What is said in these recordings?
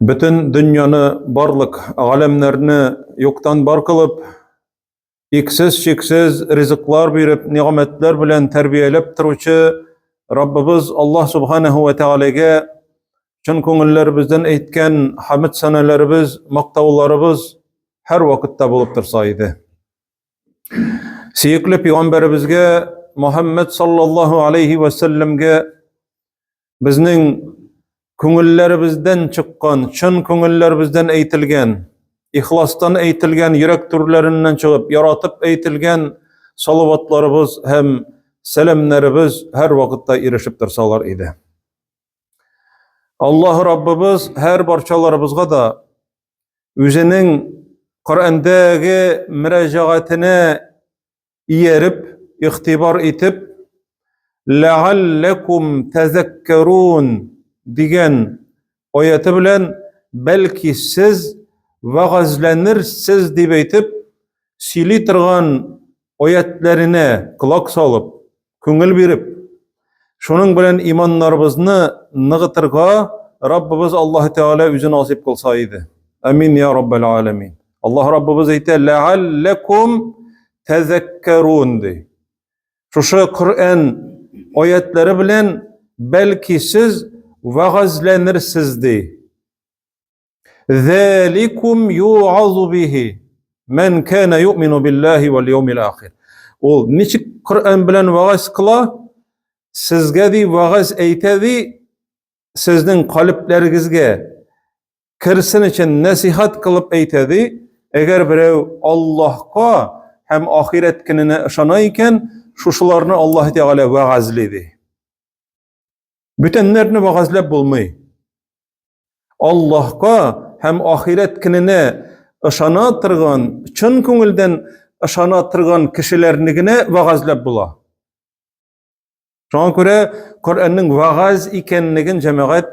Бөтен дөньяны, барлык галәмнәрне юктан бар кылып, иксез-чиксез ризыклар биреп, нигъмәтләр белән тәрбияләп торучы Раббыбыз Аллаһ Субханаһу ва Тәгаләгә чын күңелләребездән әйткән хәмд санәләребез, мактауларыбыз һәр вакытта булып торса иде. Сөекле пәйгамбәребезгә Мухаммад саллаллаһу алейхи ва сәлләмгә Безнең күңелләребездән чыккан, чын күңелләребездән әйтелгән, ихластан әйтелгән, йөрәк түрләреннән чыгып, яратып әйтелгән салаватларыбыз һәм сәламнәребез һәр вакытта ирешеп торсалар иде. Аллаһ Раббыбыз һәр барчаларыбызга да үзенең Коръәндәге мөрәҗәгатенә ияреп, игътибар итеп, ләгалләкум тәзәккәрун дигән аяты белән бәлки сез вәгазьләнерсез дип әйтеп, сөйли торган аятләренә колак салып, күңел биреп, шуның белән иманнарыбызны ныгытырга Раббыбыз Аллаһ Тәгалә үзе насыйп кылса иде. Амин я Раббал аләмин. Аллаһ Раббыбыз әйтә, ләалләкум тәзәккәрун ди. Шушы Коръән аятлары белән бәлки сез вәгазьләнерсез ди. Зәликум юазу бихи мен кана юмину биллахи вал яумил ахир. Ул ничек Коръән белән вагаз кыла? Сезгә ди вагаз әйтә ди, сезнең калебләрегезгә керсен өчен нәсихәт кылып әйтә ди. Әгәр берәү Аллаһка һәм ахирәт көненә ышана икән, шушыларны Аллаһ Тәгалә вагазли ди. Бүтәннәрне вагазләп булмый. Аллаһка һәм ахирәт көненә ышана торган, чын күңелдән ышана торган кешеләрне генә вагазләп була. Шуңа күрә Коръәннең вагаз икәнлеген җәмәгать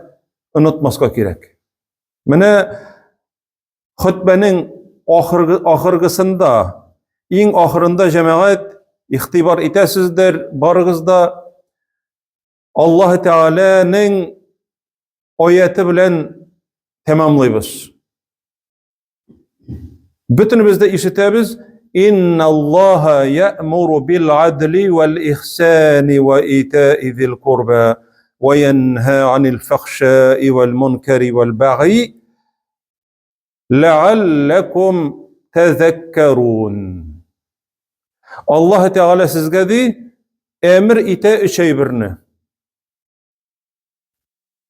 онытмаска кирәк. Менә хөтбәнең ахыргы, ахыргысында, иң ахырында җәмәгать игътибар итәсездер, барыгыз да Аллаһ Тәгаләнең аяты белән тәмамлыйбыз. Бөтенебез дә ишетәбез, Инналлаһа я'муру бил адли вал ихсани ва итаи зил курба ва янһа анил фахшаи вал мункари вал баги ләалләкум тәзәккәрун. Аллаһ Тәгалә сезгә ди, әмер итә өч әйберне.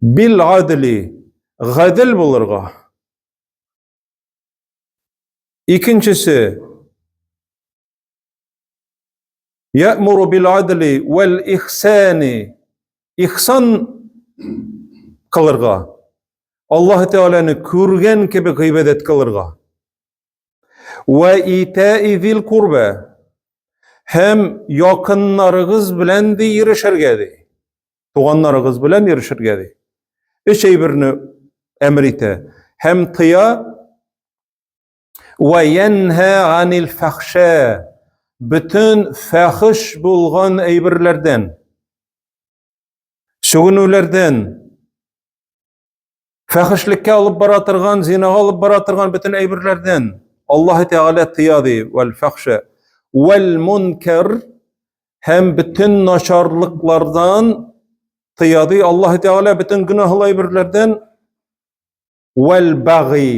Бил адли, гадел булырга. Икенчесе, Я'муру бил адли вәл ихсани. Ихсан кылырга. Аллаһ Тәгаләне күргән кебек гыйбадәт кылырга. Вә итаи зил курба. Һәм якыннарыгыз белән ди йөрешергә ди. Туганнарыгыз белән йөрешергә ди. Өч әйберне әмер итә. Һәм тыя Вә янһа анил фахша. Бөтен фахиш булган әйберләрдән, сүгенүләрдән, фәхешлеккә алып бара торган, зинага алып бара торган бөтен әйберләрдән Аллаһ Тәгалә тыя ди, вәл фахша вәл мункар һәм бөтен начарлыклардан тыя ди Аллаһ Тәгалә бөтен гөнаһлы әйберләрдән вәл баги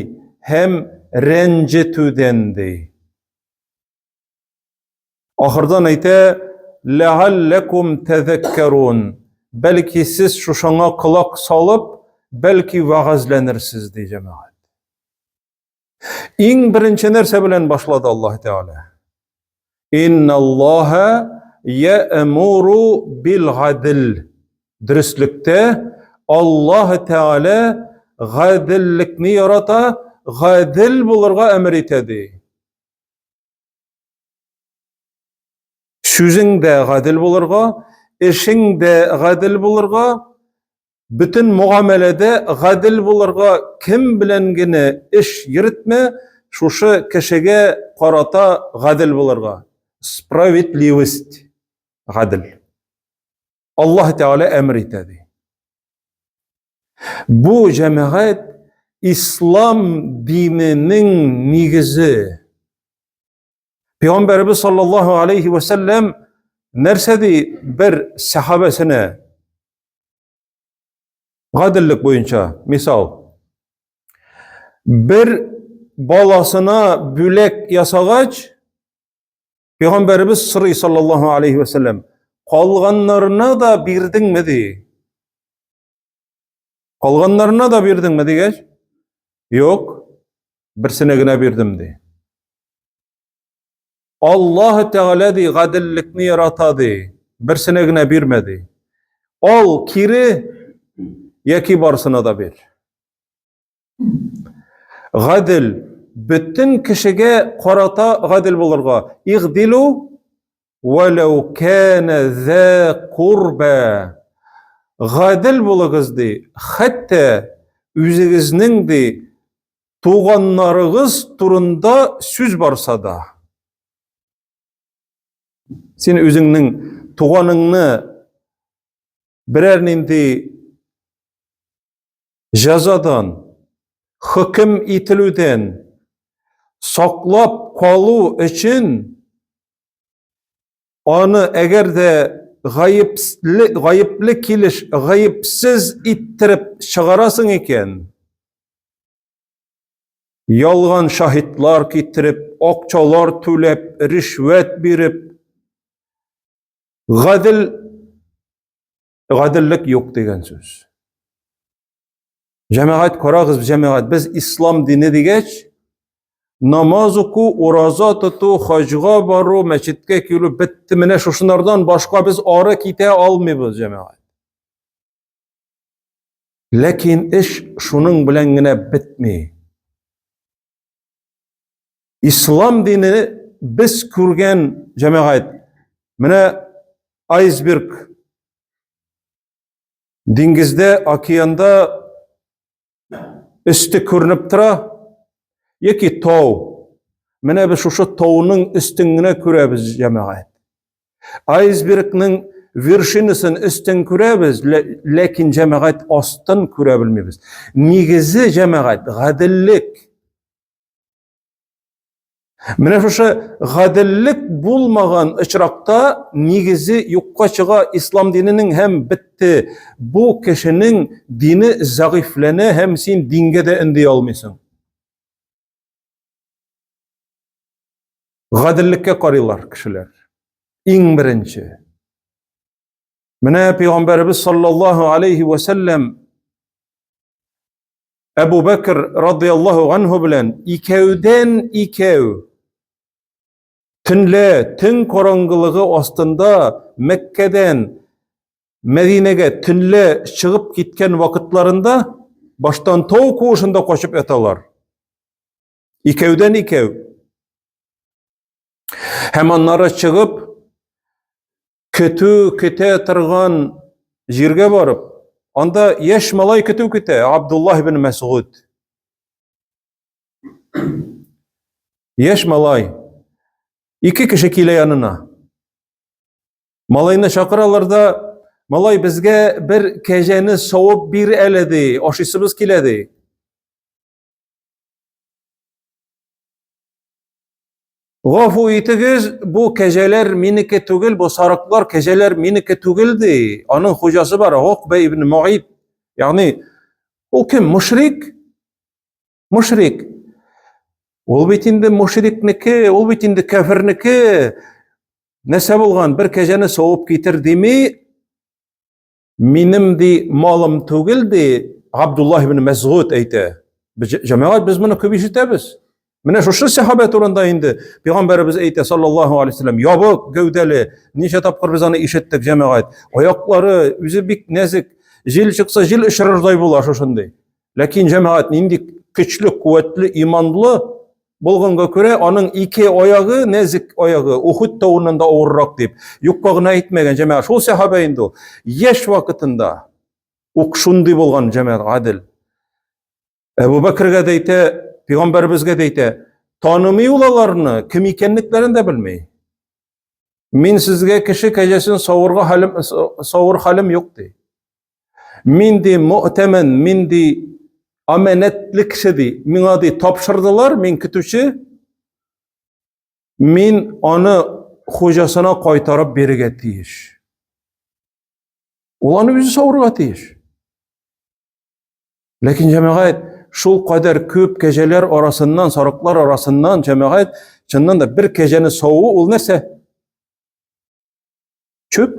һәм рәнҗетүдән ди. Ахырдан әйтә, ләгалләкум тәзәккәрун. Бәлки сез шушыңа колак салып, бәлки вәгазьләнерсез, ди җәмәгать. Иң беренче нәрсә белән башлады Аллаһ Тәгалә? Инналлаһа я'муру бил гадл. Дөреслектә Аллаһ Тәгалә гаделлекне ярата, гадел булырга әмер итә ди. Сүзең дә гадел булырга, эшең дә гадел булырга, бөтен мөгамәләдә гадел булырга, кем белән генә эш йөртмә, шушы кешегә карата гадел булырга. Справедливость, гадел. Аллаһ Тәгалә әмер итә ди. Бу җәмәгать ислам диненең нигезе. Пәйгамбәребез саллаллаһу алейхи ва сәлләм нәрсә ди бер сәхабәсенә? Гаделлек буенча мисал. Бер баласына бүләк ясагач, Пәйгамбәребез сорый саллаллаһу алейхи ва сәлләм, калганнарына да бирдеңме ди? Калганнарына да бирдеңме дигәч, юк, берсенә генә бирдем ди. Аллаһ Тәгалә ди гаделлекне ярата ди, берсенә генә бирмә ди. Ал кире яки барысына да бир. Гадел бөтен кешегә карата гадел булырга. Игъдилу вәләү кәнә зә курбә. Гадел булыгыз ди, хәтта үзегезнең ди туганнарыгыз турында сүз барса да. Син үзеңнең туганыңны берәр нинди җәзадан, хөкем ителүдән саклап калу өчен аны әгәр дә гаепле, гаепле килеш гаепсез иттереп чыгарасың икән, ялган шаһитлар китереп, акчалар түләп, ришвәт биреп, гадел гаделлек юк дигән сүз. Җәмәгать карагыз, җәмәгать, без ислам дине дигәч, намаз уку, ураза тоту, хаҗга бару, мәчеткә килү бетте. Менә шушынардан башка без ары китә алмыйбыз, җәмәгать. Ләкин эш шуның белән генә бетми. Ислам дине без күргән җәмәгать, менә айсберг диңгездә, океанда өсте күренеп тора, яки тау. Менә без шушы тауның өстен генә күрәбез, җәмәгать. Айсбергның вершинасын өстен күрәбез, ләкин җәмәгать астын күрә белмибез. Нигезе җәмәгать гаделлек. Менә шушы гаделлек булмаган очракта нигезе юкка чыга ислам диненең һәм бетте. Бу кешенең дине зәгыйфьләнә һәм син дингә дә өнди алмыйсың. Гаделлеккә карыйлар кешеләр. Иң беренче. Менә пәйгамбәребез саллаллаһу алейхи ва сәлләм Әбу Бәкр радияллаһу анһу белән икәүдән икәү төнлә төн караңгылыгы астында Мәккәдән Мәдинәгә төнлә чыгып киткән вакытларында баштан тау куышында качып яталар. Икәүдән икәү. Һәм аннары чыгып көтү көтә торган җиргә барып, анда яшь малай көтү көтә, Абдуллаһ ибн Мәсгуд. Яшь малай. Ике кеше килә янына. Малайны чакыралар да, малай безгә бер кәҗәне савып бир әле ди, ашыйсыбыз килә ди. Гафу итегез, бу кәҗәләр минеке түгел, бу сарыклар, кәҗәләр минеке түгел ди. Аның хуҗасы бар, Гукбә ибн Мугыйт. Ягъни ул кем? Мушрик. Мушрик. Ул бит инде мушрикнеке, ул бит инде кәфирнеке. Нәрсә булган? Бер кәҗәне савып китер дими, Минем ди малым түгел ди, Абдуллаһ ибн Мәсгуд әйтә. Җәмәгать без моны күп ишетәбез. Менә шушы сәхабә турында инде пәйгамбәребез әйтә саллаллаһу алейһи вәсәлләм, ябык гәүдәле, ничә тапкыр без аны ишеттек, җәмәгать. Аяклары үзе бик нәзек, җил чыкса җил очырырдай була шушындый. Ләкин җәмәгать нинди көчле, куәтле, иманлы булганга күрә, аның ике аягы, нәзек аягы, Ухуд тавыннан да авыррак дип, юкка гына әйтмәгән җәмәгать. Шул сәхабә инде ул. Яшь вакытында ук шундый булган җәмәгать, гадел. Әбу Бәкргә дә әйтә, пәйгамбәребезгә дә әйтә, танымый ул аларны, кем икәнлекләрен дә белми. Мин сезгә кеше кәҗәсен савырга хәлем, савыр хәлем юк ди. Мин ди му'тәмән, мин ди Амәнәтле кеше ди. Миңа ди тапшырдылар, мин көтүче. Мин аны хуҗасына кайтарып бирергә тиеш. Ул аны үзе савырга тиеш. Ләкин җәмәгать шул кадәр күп кәҗәләр арасыннан, сарыклар арасыннан җәмәгать чыннан да бер кәҗәне саву ул нәрсә? Чүп.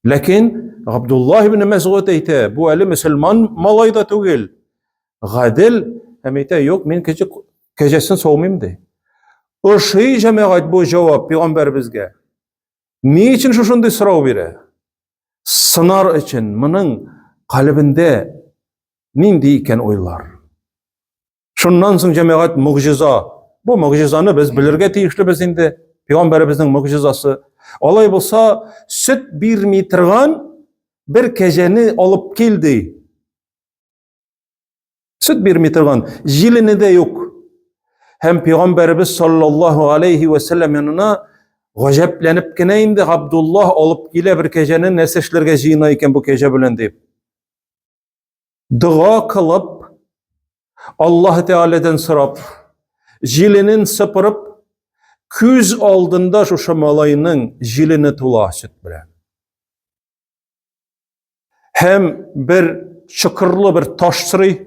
Ләкин Габдуллаһ ибн Мәсгуд әйтә, бу әле мөселман малай да түгел. Гадел һәм әйтә, юк, мин кече кәҗәсен саумыйм ди. Ошый җәмәгать бу җавап пәйгамбәребезгә. Ни өчен шушындый сорау бирә? Сынар өчен моның калебендә нинди икән уйлар? Шуннан соң җәмәгать могҗиза. Бу могҗизаны без белергә тиешлебез инде. Пәйгамбәребезнең могҗизасы. Алай булса, сөт бирми торган бер кәҗәне алып кил ди. Сөт бирми торган, җилене дә юк. Һәм пәйгамбәребез саллаллаһу алейхи ва сәлләм янына гаҗәпләнеп кенә инде Габдуллаһ алып килә бер кәҗәне, нәрсә эшләргә җыена икән бу кәҗә белән дип. Дога кылып, Аллаһ Тәгаләдән сорап, җиленен сыпырып, күз алдында шушы малайның җилене тула сөт белән. Һәм бер чокырлы бер таш сорый.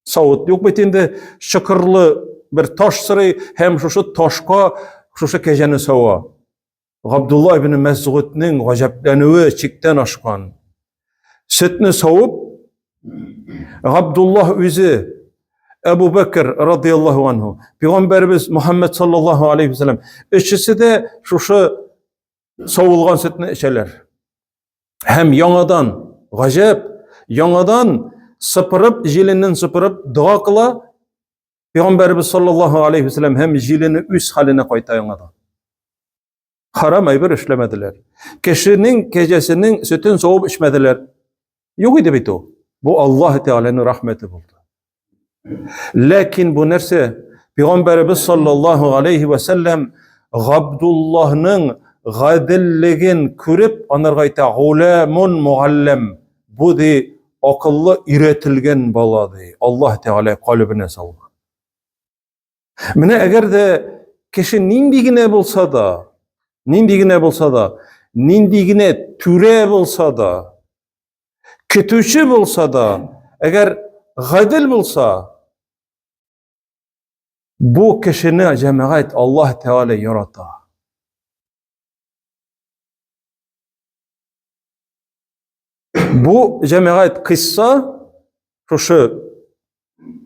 Савыт юк бит инде, чокырлы бер таш сорый һәм шушы ташка шушы кәҗәне сава. Габдулла ибн Мәсгудның гаҗәпләнүе чиктән ашкан. Сөтне савып, Габдулла үзе Әбу Бәкр радияллаһу анһу, пәйгамбәребез Мухаммад саллаллаһу алейхи вәсәлләм, өчесе дә шушы савылган сөтне эчәләр. Һәм яңадан гаҗәп, яңадан сыпырып, җиленнән сыпырып дога кыла. Пәйгамбәребез саллаллаһу алейхи вәсәлләм һәм җилене үз хәленә кайта яңадан. Харам әйбер эшләмәделәр. Кешенең кәҗәсенең сөтен савып эчмәделәр. Юк иде бит ул. Бу Аллаһ Тәгаләнең рәхмәте булды. Ләкин бу нәрсә? Пәйгамбәребез саллаллаһу алейхи вәсәлләм Габдуллаһның гаделлеген күреп, анарга әйтә, "Гуламун мугаллам." Бу ди акыллы өйрәтелгән бала ди. Аллаһ Тәгалә калебенә салган. Менә әгәр дә кеше нинди генә булса да, нинди генә булса да, нинди генә түрә булса да, көтүче булса да, әгәр гадел булса, бу кешене җәмәгать Аллаһ Тәгалә ярата. Бу җәмәгать кыйсса шушы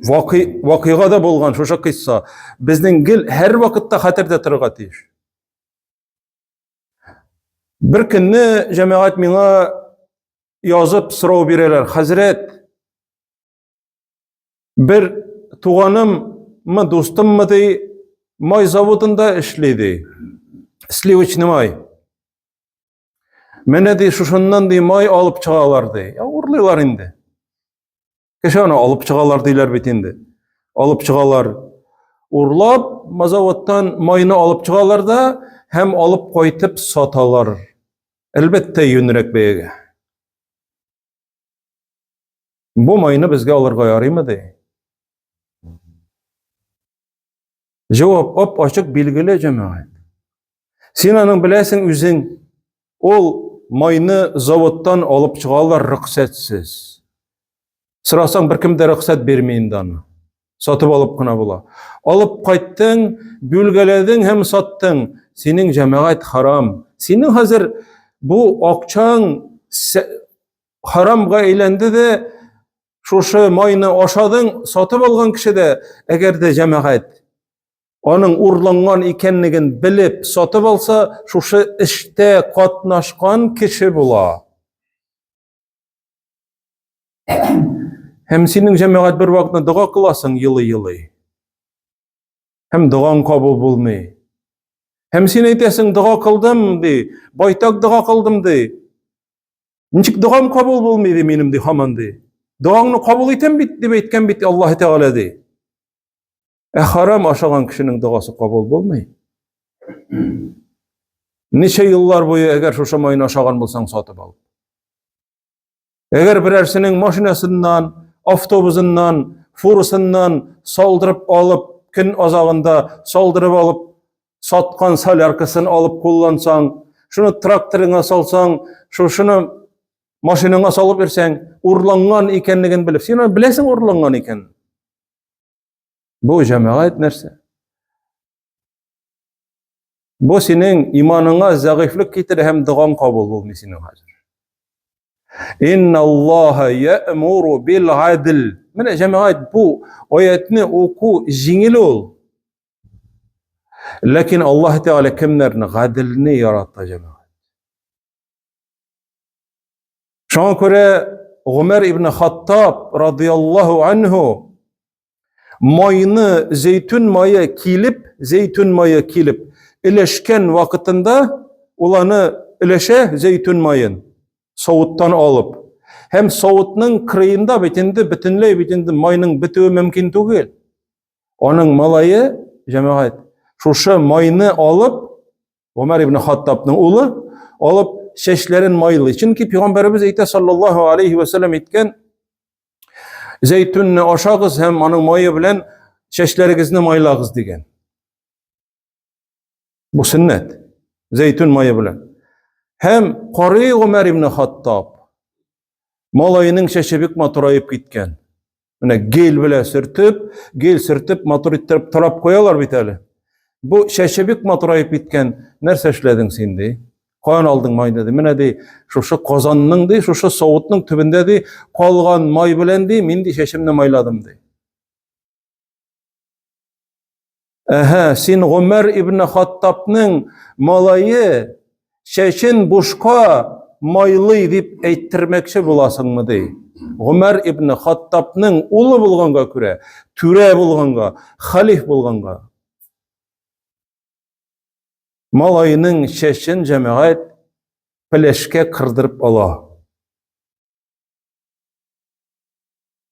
вакыйгада булган шушы кыйсса безнең гел һәр вакытта хәтердә торырга тиеш. Бер көнне җәмәгать миңа язып сорау бирәләр. Хәзрәт, бер туганыммы, дустыммы ди, май заводында эшли ди. Сливочный май. Менә ди шушыннан ди май алып чыгалар ди. Я урлыйлар инде. Кеше аны алып чыгалар диләр бит инде. Алып чыгалар. Урлап, заводтан майны алып чыгалар да һәм алып кайтып саталар. Әлбәттә, юньрәк бәягә. Бу майны безгә алырга ярыймы ди? Җавап ап-ачык билгеле, җәмәгать. Син аның беләсең үзең, ул майны заводтан алып чыгалар рөхсәтсез. Сорасаң, беркем дә рөхсәт бирми инде аны. Сатып алып кына була. Алып кайттың, бүлгәләдең һәм саттың. Синең җәмәгать харам. Синең хәзер бу акчаң харамга әйләнде дә, шушы майны ашадың, сатып алган кеше дә, әгәр дә җәмәгать аның урланган икәнлеген белеп сатып алса, шушы эштә катнашкан кеше була. Һәм синең җәмәгать бер вакытны дога кыласың елый-елый. Һәм догаң кабул булмый. Һәм син әйтәсең, дога кылдым, ди, байтак дога кылдым, ди. Ничек догам кабул булмый ди минем ди һаман ди. Догаңны кабул итәм бит дип әйткән бит Аллаһ Тәгалә ди. Ә харам ашаган кешенең догасы кабул булмый. Ничә еллар буе әгәр шушы майны ашаган булсаң сатып алып. Әгәр берәрсенең машинасыннан, автобусыннан, фурасыннан салдырып алып, көн азагында салдырып алып саткан соляркасын алып куллансаң, шуны тракторыңа салсаң, шушыны машинаңа салып йөрсәң, урланган икәнлеген белеп, син аны беләсең урланган икән. Бу җәмәгать нәрсә? Бу синең иманыңа зәгыйфьлек китерә һәм догаң кабул булмый синең хәзер. Инна Аллаһа я'муру бил адл. Менә җәмәгать бу аятны уку җиңел ул. Ләкин Аллаһ Тәгалә кемнәрне гаделне ярата җәмәгать. Шуңа күрә Гомәр ибн Хаттаб радияллаһу анһу майны зәйтүн мае килеп, зәйтүн мае килеп өләшкән вакытында ул аны өләшә зәйтүн маен савыттан алып. Һәм савытның кырыенда бит инде бөтенләй бит инде майның бетүе мөмкин түгел. Аның малае, җәмәгать, шушы майны алып, Гомәр ибн Хаттабның улы, алып чәчләрен майлый. Чөнки пәйгамбәребез әйтә саллаллаһу алейхи ва саллям әйткән, зәйтүнне ашагыз һәм аның мае белән чәчләрегезне майлагыз дигән. Бу сөннәт. Зәйтүн мае белән. Һәм карый Гомәр ибн Хаттаб малаеның чәче бик матураеп киткән. Менә гель белән сөртеп, гель сөртеп, матур иттереп тарап куялар бит әле. Бу чәче бик матураеп киткән. Нәрсә эшләдең син ди? Каян алдың майны ди? Менә ди, шушы казанның ди, шушы савытның төбендә ди, калган май белән ди, мин ди чәчемне майладым ди. Әһә, син Гомәр ибн Хаттабның малае чәчен бушка майлый дип әйттермәкче буласыңмы ди. Гомәр ибн Хаттабның улы булганга күрә, түрә булганга, халиф булганга. Малаеның чәчен җәмәгать пеләшкә кырдырып ала.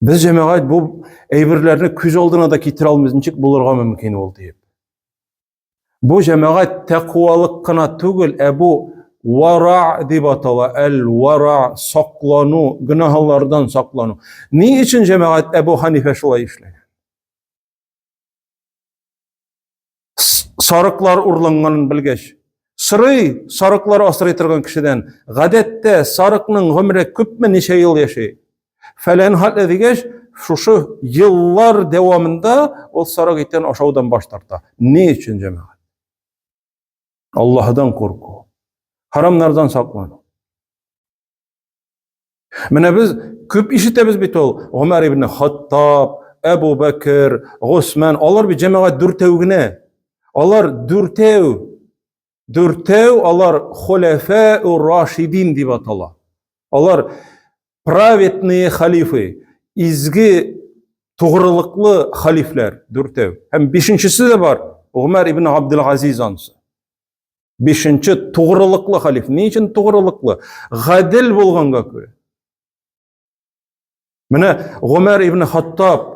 Без җәмәгать бу әйберләрне күз алдына да китерә алмыйбыз, ничек булырга мөмкин ул диеп. Бу җәмәгать тәкъвалык кына түгел, ә бу вара дип атала, әл-вара саклану, гөнаһлардан саклану. Ни өчен җәмәгать Әбу Ханифә шулай эшләгән? Сарыклар урланганын белгәч, сорый сарыклар асрый торган кешедән, гадәттә сарыкның гомере күпме, ничә ел яши? Фәлән хәтле дигәч, шушы еллар дәвамында ул сарык итен ашаудан баш тарта. Ни өчен, җәмәгать? Аллаһыдан курку. Харамнардан саклану. Менә без күп ишетәбез бит ул Гомәр ибн Хаттаб, Әбу Бәкер, Госман, алар бит җәмәгать дүртәү генә. Алар дүртәү. Дүртәү алар хуләфә рашидин дип атала. Алар праведные халифы, изге тугрылыклы халифләр дүртәү. Һәм бишенчесе дә бар, Гомәр ибн Абдул-Азиз ансы. Бишенче тугрылыклы халиф. Ни өчен тугрылыклы? Гадел булганга күрә. Менә Гомәр ибн Хаттаб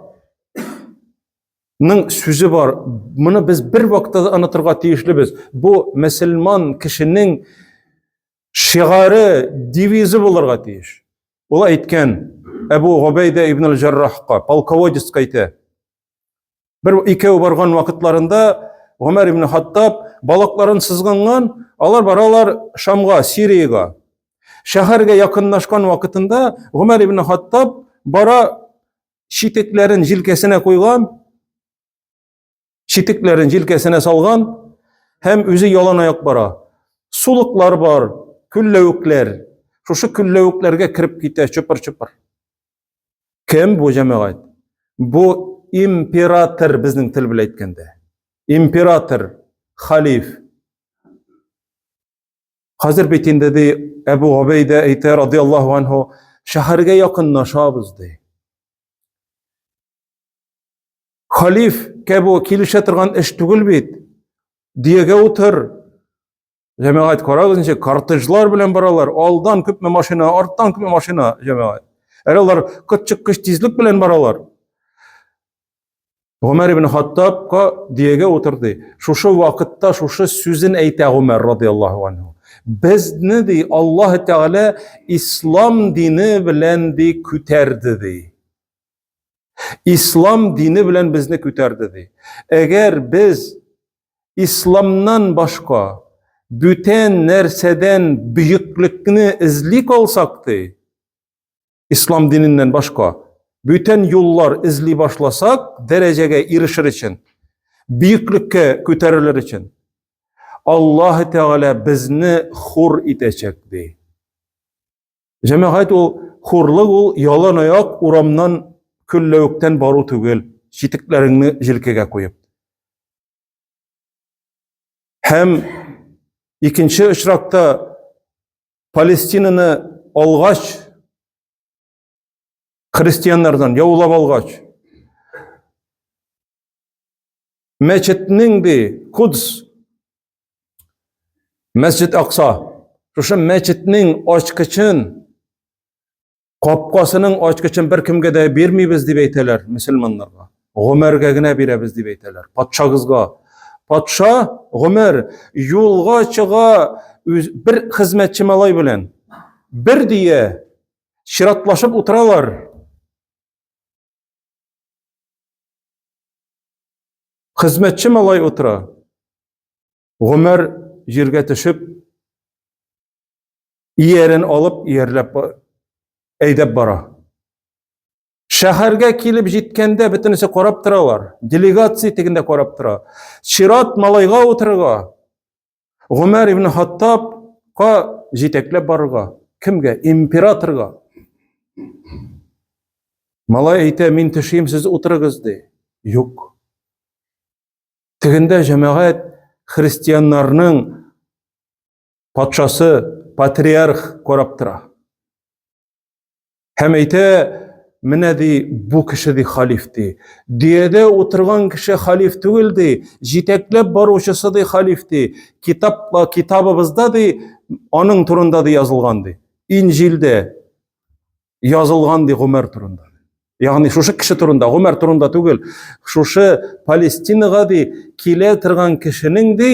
ның сүзе бар. Моны без бер вакытта да онытырга тиешлебез. Бу мөселман кешенең шигаре, девизы булырга тиеш. Ул әйткән Әбу Гобәйдә ибн аль-Җаррахка, полководецка әйтә. Бер икәү барган вакытларында Гомәр ибн Хаттаб балакларын сызганган, алар баралар Шамга, Сириягә. Шәһәргә якынлашкан вакытында Гомәр ибн Хаттаб бара читекләрен җилкәсенә куйган, читекләрен җилкәсенә салган һәм үзе ялан аяк бара. Сулыклар бар, күлләвекләр. Шушы күлләвекләргә кереп китә чопыр-чопыр. Кем бу җәмәгать? Бу император безнең тел белән әйткәндә. Император, халиф. Хәзер бит инде ди Әбу Гобәйдә әйтә радиаллаһу анһу, шәһәргә якынлашабыз ди. Халиф бу килешә торган эш түгел бит. Диягә утыр. Җәмәгать карагыз ничек кортежлар белән баралар. Алдан күпме машина, арттан күпме машина, җәмәгать. Әле алар котчыккыч тизлек белән баралар. Гомәр ибн Хаттабка диягә утырды. Шушы вакытта шушы сүзен әйтә Гомәр радиаллаһу анһу. Безне ди Аллаһ Тәгалә ислам дине белән ди күтәрде ди. Ислам дине белән безне күтәрде ди. Әгәр без исламнан башка бүтән нәрсәдән бөеклекне эзли калсак ди, ислам диненнән башка бүтән юллар эзли башласак, дәрәҗәгә ирешер өчен, бөеклеккә күтәрелер өчен, Аллаһ Тәгалә безне хур итәчәк ди. Җәмәгать ул хурлык ул ялан аяк урамнан көлләвектән бару түгел, читекләреңне җилкәгә куеп. Һәм икенче очракта Палестинаны алгач, христианнардан яулап алгач, мәчетнең ди Кудс Мәсҗид Акса. Шушы мәчетнең ачкычын, капкасының ачкычын бер кемгә дә бирмибез дип әйтәләр мөселманнарга. Гомәргә генә бирәбез дип әйтәләр. Патшагызга. Патша Гомәр юлга чыга үз, бер хезмәтче малай белән. Бер дия чиратлашып утыралар. Хезмәтче малай утыра. Гомәр җиргә төшеп, иярен алып, иярләп әйдәп бара. Шәһәргә килеп җиткәндә бөтенесе карап торалар. Делегация тегендә карап тора. Чират малайга утырырга. Гомәр ибн Хаттабка җитәкләп барырга. Кемгә? Императорга. Малай әйтә, мин төшим, сез утырыгыз, ди. Юк. Тегендә җәмәгать христианнарның патшасы, патриарх карап тора. Һәм әйтә, менә ди, бу кеше ди халиф ди. Дөядә утырган кеше халиф түгел ди, җитәкләп баручысы ди халиф ди. Китап, китабыбызда ди, аның турында ди язылган ди. Инҗилдә язылган ди Гомәр турында. Ягъни шушы кеше турында, Гомәр турында түгел, шушы Палестинага ди килә торган кешенең ди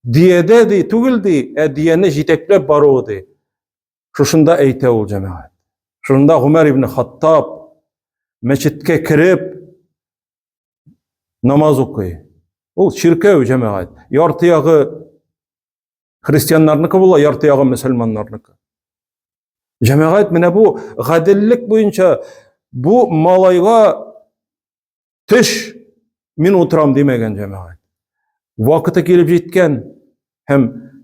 дөядә ди түгел ди, ә дөяне җитәкләп баруы ди. Шушында әйтә ул җәмәгать. Шушында Гомәр ибн Хаттаб мәчеткә кереп намаз укый. Ул чиркәү җәмәгать. Ярты ягы христианнарныкы була, ярты ягы мөселманнарныкы. Җәмәгать менә бу гаделлек буенча бу малайга Төш, мин утырам димәгән җәмәгать. Вакыты килеп җиткән һәм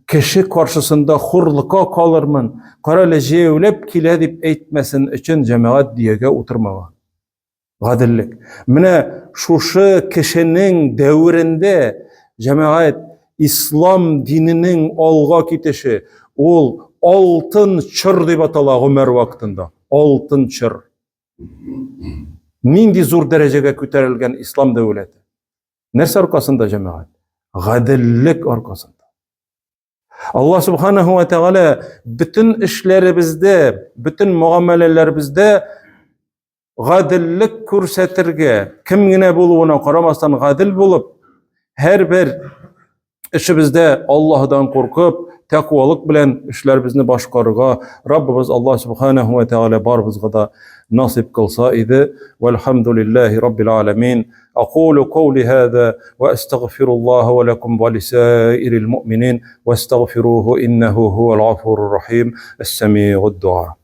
кеше каршысында хурлыкка калырмын, карале җәяүләп килә дип әйтмәсен өчен җәмәгать дөягә утырмаган. Гаделлек. Менә шушы кешенең дәверендә җәмәгать ислам диненең алга китеше, ул алтын чор дип атала Гомәр вакытында. Алтын чор. Нинди зур дәрәҗәгә күтәрелгән ислам дәүләте? Нәрсә аркасында, җәмәгать? Гаделлек аркасында. Алла субханаху ва тәгалә бөтен эшләребездә, бөтен мөгамәләләребездә гаделлек күрсәтергә, кем генә булуына карамастан гадел булып, һәрбер эшебездә Аллаһыдан куркып, тәкъвалык белән эшләребезне башкарырга Раббыбыз Аллаһ субханаху ва тәгалә барыбызга да насыйп кылса иде. Вальхамдулиллахи раббил аламин. Акулу каули хаза ва астагфируллаһа ва лакум ва лисаирил муъминин вастагфируху иннаху хуал гафурур рахим. Ас-самиуд дуа.